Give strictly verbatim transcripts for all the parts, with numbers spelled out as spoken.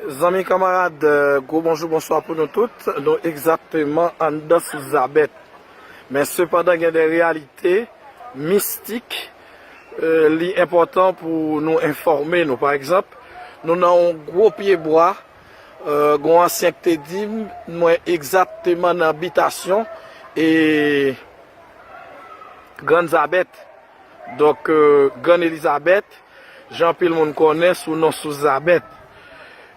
Zanmi, kanmarad, euh, gwo bonjou, bonswa pou nou tout. Nou egzakteman anndan Souzabèt. Men sepandan, gen de reyalite mistik, euh, li enpòtan pou nou enfòme nou. Pa egzanp, nou nan yon gwo pyebwa, euh, gen yon ansyen ki te di m, mwen egzakteman nan bitasyon e Grann Zabèt. Donk, euh, Grann Elizabèt, jan anpil moun konnen sou non Souzabèt.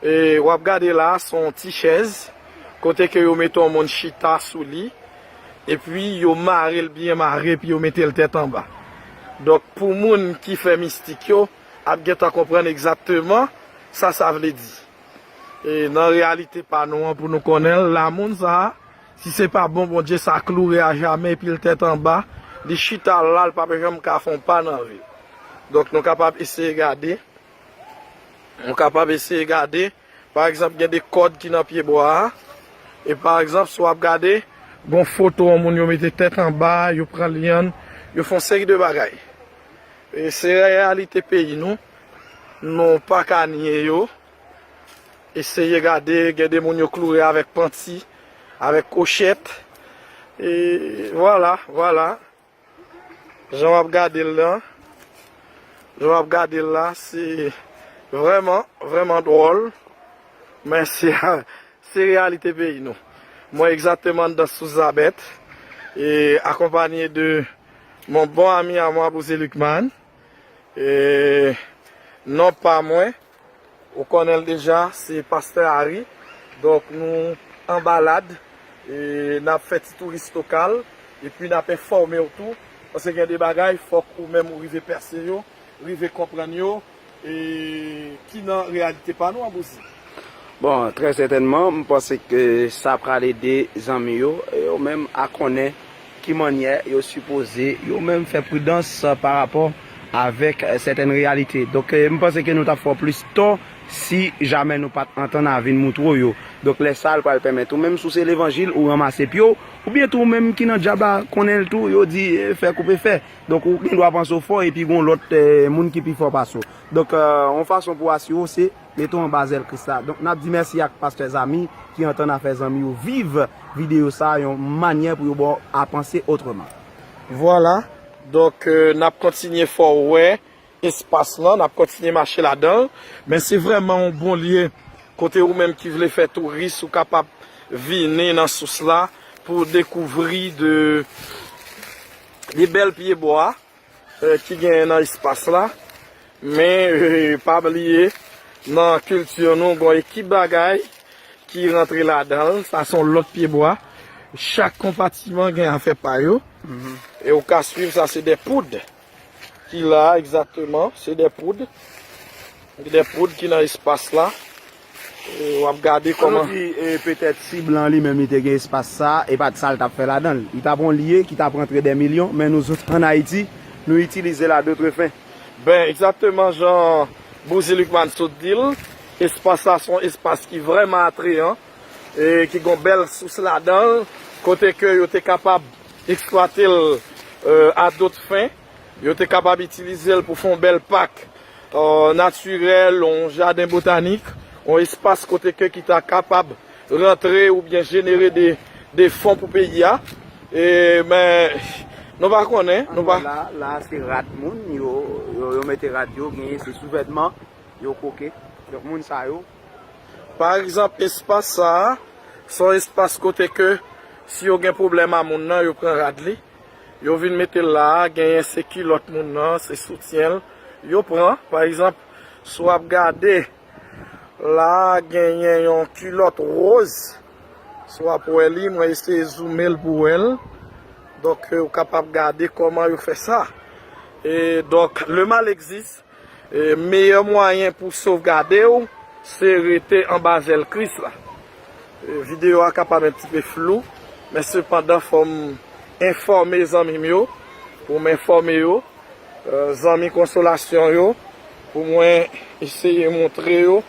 E w ap gade la, se yon ti chèz, kote ke yo mete yon moun chita sou li, epi yo mare l byen mare, epi yo mete l tèt anba. Donk, pou moun ki fè mistik yo, ap gentan konprann egzakteman sa sa vle di. E nan reyalite pa nou an, pou nou konnen l, la moun sa a, si se pa bon Bondye, sa kloure a jamè, epi l tèt anba, li chita la, l p ap janm ka fè yon pa nan vi l. Donk, nou kapab eseye gade, nou kapab eseye gade, pa egzanp, gen de kòd ki nan pyebwa a, e pa egzanp, si w ap gade, gen yon foto yon moun yo mete tèt anba, yo pran lyann, yo fè yon seri de bagay. E se reyalite peyi nou, nou pa ka nye yo. Eseye gade, gen de moun yo kloure avèk panti, avèk kochèt. E vwala, vwala. Jan w ap gade l lan, jan w ap gade l la, se vrèman, vrèman dwòl. Men se, se reyalite peyi nou. Mwen egzakteman anndan Souzabèt, e akonpanye de mon bon ami à moi, Bouzi Lucman. E non pa mwen, ou konnen l deja, se Pastè Harry. Donk, nou an balad, e n ap fè ti touris lokal, epi n ap enfòme w tou, paske gen de bagay, fòk ou menm ou rive pèse yo, rive konprann yo, e ki nan reyalite pa nou an Bouzi. Bon, trè sètènman, m panse ke sa pral ede zanmi yo, e yo menm a konnen ki mannyè yo sipoze, yo menm fè pridans pa rapò avèk, eh, sètèn reyalite. Donk, eh, m panse ke nou t ap fè w plis tò si jamè nou pa t antann a vin moutre w yo. Donk, lè sa a, l pral pèmèt ou menm, si w se levanjil, ou ranmase pye w, oubyen tou ou menm ki nan djab la konnen l tou, yo di, eh, fè koupe fè. Donk, ou gen dwa panse w fò, epi gen yon lòt, eh, moun ki pi fò pase w. Donk, eh, yon fason pou w asire w, se mete w anba zèl Kris la. Donk, n ap di mèsi ak pastè Zami ki antann a fè zanmi yo viv videyo sa a yon mannyè pou yo ba w a panse otreman. Vwala. Donk, euh, n ap kontinye fè w wè espas lan, n ap kontinye mache ladan l. Men se vrèman yon bon lye kote ou menm ki vle fè touris, ou kapab vini nan sous la pou w dekouvri de, de bèl pyebwa, eh, ki genyen nan espas la. Men, eh, pa bliye, nan kilti nou, gen yon ekip bagay ki rantre ladan l. Sa se yon lòt pyebwa. Chak konpatiman gen afè pa yo. E ou ka swiv, sa se de poud ki la, egzakteman. Se de poud. De poud ki nan espas la. E w ap gade kòman. An nou di, e, petèt si blan li menm li te gen espas sa, e pa t sa l t ap fè ladan l. Li t ap yon lye ki t ap rantre dè milyon, men nou zòt ann Ayiti, nou itilize l a dotre fen. Ben, egzakteman jan Bouzi Lucman sot di l, espas sa se yon espas ki vrèman atreyan, e ki gen yon bèl sous ladan l, kote ke yo te kapab eksplwate l, e, a dot fen. Yo te kapab itilize l pou fè yon bèl pak, euh, natirèl, yon jaden botanik, yon espas kote ke ki ta kapab rantre oubyen jenere de, de fon pou peyi a. E, men, nou pa konnen, nou pa. La, la, se rad moun, yo, yo, yo mete rad yo, genyen se souvètman, yo koke. Donk, moun sa yo, pa egzanp, espas sa a, se yon espas kote ke si yo gen pwoblèm a moun nan, yo pran rad li, yo vin mete l la a, genyen se kilòt moun nan, se soutyen l, yo pran. Pa egzanp, si w ap gade, la a genyen yon kilòt woz, si w ap wè li, mwen eseye zoume l pou w wè l. Donk, ou kapab gade kòman yo fè sa. E donk, le mal existe. E meyè mwayen pou sovgade w, se rete anba zèl Kris la. E videyo a kapab un petit peu flou, men sepandan fò m enfòme zanmi m yo, pou m enfòme yo, e, zanmi konsolasyon yo, pou mwen eseye montre yo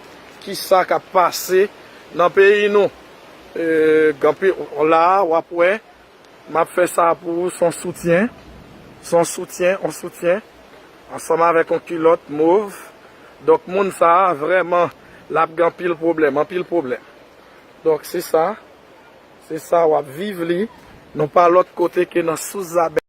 kisa k ap pase nan peyi nou. E, gen anpil, la a, w ap wè, m ap fè sa pou ou, se yon soutyen. Se yon soutyen, yon soutyen. Ansanm avèk yon kilòt mov. Donk, moun sa a, vrèman, L ap gen anpil pwoblèm, anpil pwoblèm. Donk, se sa. Se sa w ap viv li. Nou pa lòt kote ke nan Sous Zabèy.